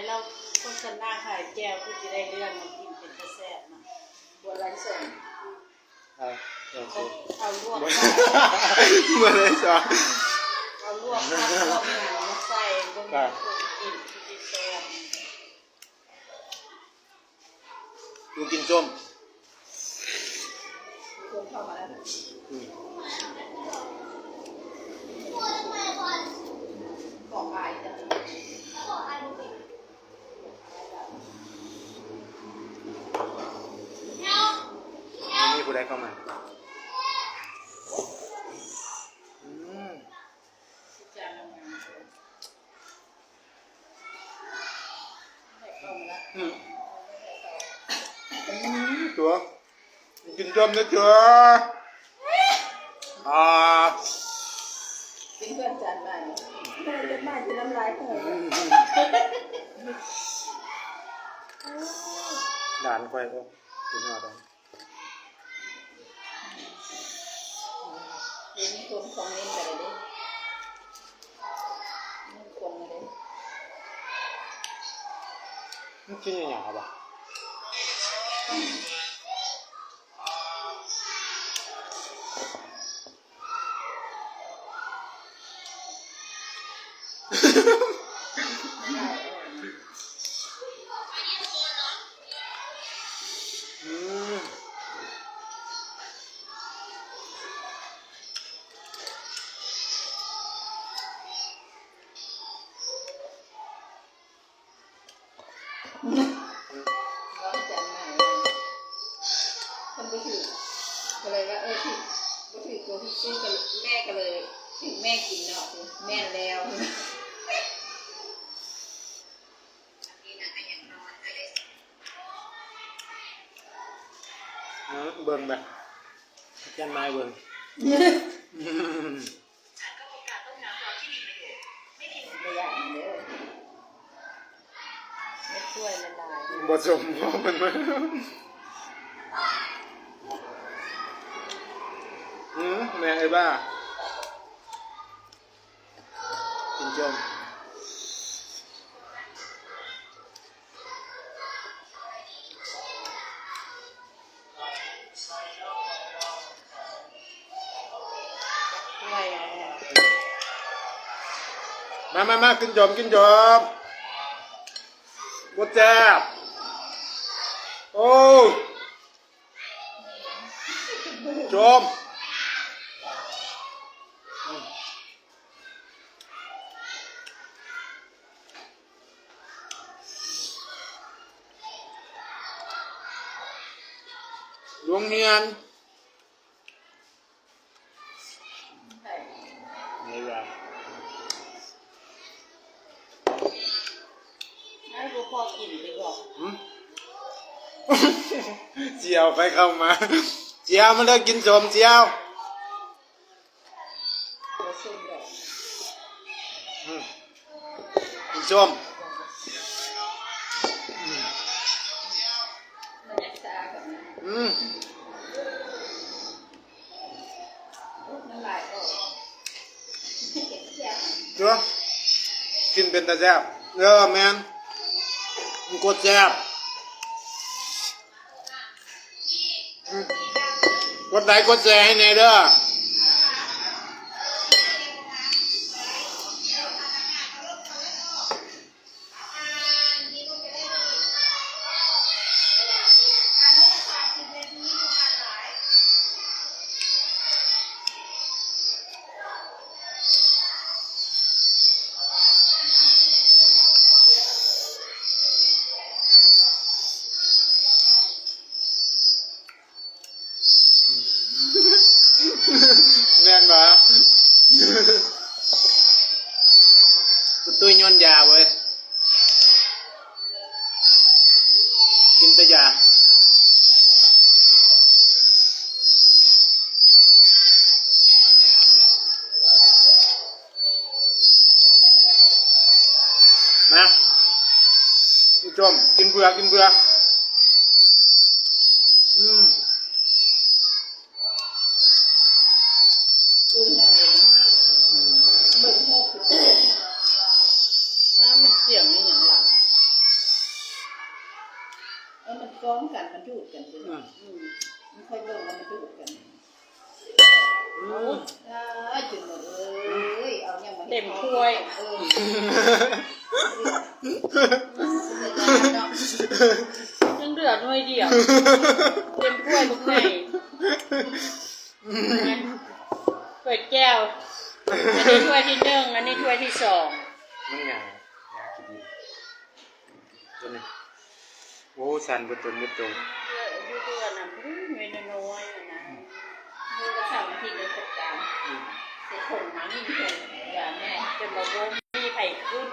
ລາວໂຄສະນາຂາຍແຈ່ວ ຄືຊິໄດ້ເລື່ອງ ມັນກິນເປັນຕາແຊບນະ ບົວລາຍສົນ ເອົາ ເອົາລວກ ເອົາລວກຜັກລວກຫຍັງມາໃສ່ ບໍ່ມີຄົນກິນ ຄືຊິແຊບ. ຢູ່ກິນສົ້ມ ມີຄົນເຂົ້າມາແລ້ວນະ ອືມ ຂອງອາຍ ບໍ່ມີຜູ້ໃດເຂົ້າມາ ອືມ. ອືມ ອືມ ຕົວະ ກິນສົ້ມເດີຕົວະ ອາ ກິນເພື່ອນຈານໃໝ່ ຈານໃໝ່ຊິນ້ຳລາຍແຕກ ຫຼານຂ້ອຍ ໂອ້ ກິນຮອດແລ້ວ. ດຽວນີ້ຄົນຄອມເມັນໄປເລີຍເດ້ ຄົນມາເດ້ ມັນກິນອີຫຍັງຫວະ? ອືມ ເວົ້າຈັງໃໝ່ ມັນບໍ່ຖືກ ກໍເລີຍວ່າ ເອີ ຖືກ ບໍ່ຖືກຕົວ ຖືກ ແມ່ກໍເລີຍ ຖືກແມ່ກິນເນາະ ແມ່ນແລ້ວ ເອີ ເບິ່ງແບບ ຈັນນາຍເບິ່ງ ບໍ່ຢາກເດີ ເຮັດຊ່ວຍຫຼາຍໆ ບໍ່ສົມພໍມັນມາ ອືມ ແມ່ເອີຍບ້າ ກິນຈົມ. ມາ ມາ ມາ ກິນຈອມ ກິນຈອມ ບໍ່ແຊບ ໂອ້ ຈອມ ໂຮງຮຽນ ໃຫ້ບໍ່ພໍກິນຕິບໍ? ຫຶ? ຈຽວໄປເຂົ້າມາ ຈຽວມາເດີ ກິນສົ້ມຈຽວ. ອືມ ກິນສົ້ມ ອືມ ອືມ ເນາະ ກິນເປັນຕາແຊບ ເອີ ແມ່ນ ມັນກົດແຊບ. ກົດໄລກົດແຊໃຫ້ແດ່ເດີ. ແມ່ນບໍ່? ປະຕູຍໂຍນຢາເວີຍ ກິນແຕ່ຢາ. ມາ ຜູ້ຊົມ ກິນເຜືອກ ກິນເຜືອກ ອືມ. ອືມ ເບິ່ງຮູບຄື ອ້າ ມັນສຽງອີຫຍັງລະ? ພ້ອມກັນ ມັນດູດກັນເດ້. ອືມ ອືມ ມັນຄ່ອຍເບິ່ງວ່າມັນດູດກັນ. ອືມ ເອີ ຈົນໝົດເອີຍ ເອົາຫຍັງມາເຕັມຖ້ວຍ. ເອີ ຍັງເຫຼືອໜ່ວຍດຽວ ເຕັມຖ້ວຍບັກໃຫຍ່. ຖ້ວຍແຈ່ວ ອັນນີ້ຖ້ວຍທີໜຶ່ງ ອັນນີ້ຖ້ວຍທີສອງ. ມັນຫຍັງ ຢາກິນ ຕົວນີ້ ໂອ້ ສັ່ນເບິດຕົນເບິດໂຕ. ຢູ່ເຮືອນນະ ເອີ ນ້ອຍໆ ນະ ອືມ ມື້ວັນເສົາ ວັນອາທິດ ເດີນຈັດການ. ອືມ ໃສ່ຖົງມານີ້ ເພິ່ນວ່າແມ່ນ ຈົນວ່າບໍ່ມີໃຜຂຶ້ນ.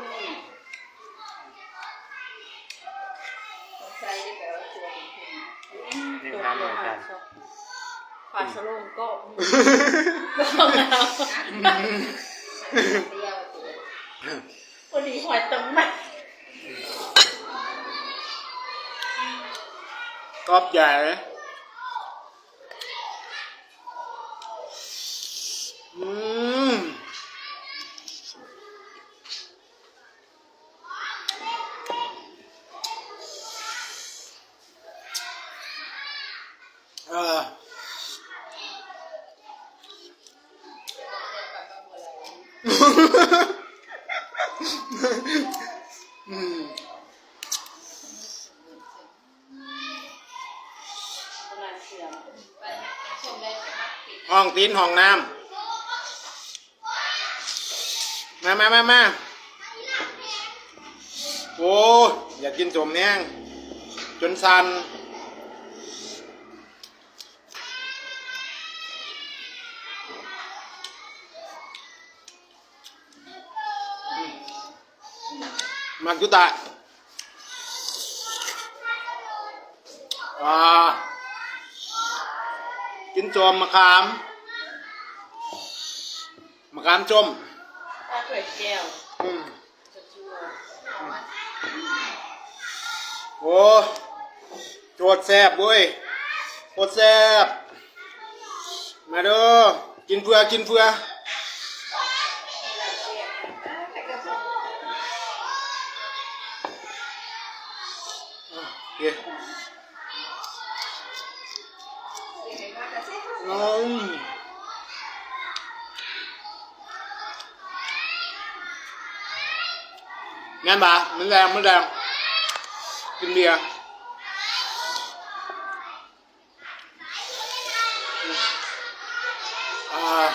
ໃສ່ໄປເອົາຕົວເປັນ ນີ້ ຕົກລົງມາ ຄວາມສະໂລງເກາະ ເກາະ ພໍດີຫອຍຕົງມາ. ຂອບໃຈ. ອືມ ເອີ ອືມ ຫ້ອງຕີນຫ້ອງນ້ຳ. ມາ ມາ ມາ ມາ. ໂອ້ ຢາກກິນສົ້ມແຮງ ຈົນສັ່ນ. ມັກຢູ່ຕາ. ອ່າ ກິນສົ້ມມະຂາມ ມະຂາມສົ້ມ ປາຖ້ວຍແຈ່ວ. ອືມ ໂອ້ ໂຄດແຊບເວີຍ ໂຄດແຊບ. ມາເດີ ກິນເພື່ອ ກິນເພື່ອ. ໂອເຄ ອືມ ແມ່ນບໍ່? ມື້ແລງ ມື້ແລງ ກິນເບຍ. ອ່າ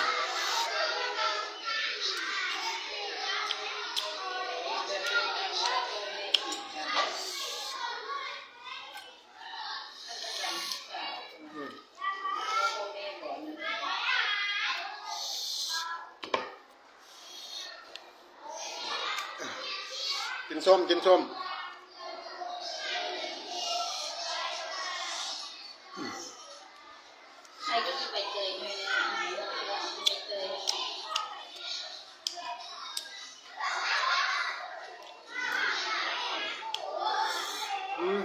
ກິນສົ້ມ ກິນສົ້ມ. ໃຜກໍກິນໃບເຕີຍໜ້ອຍໜຶ່ງ ໃບເຕີຍ. ອືມ.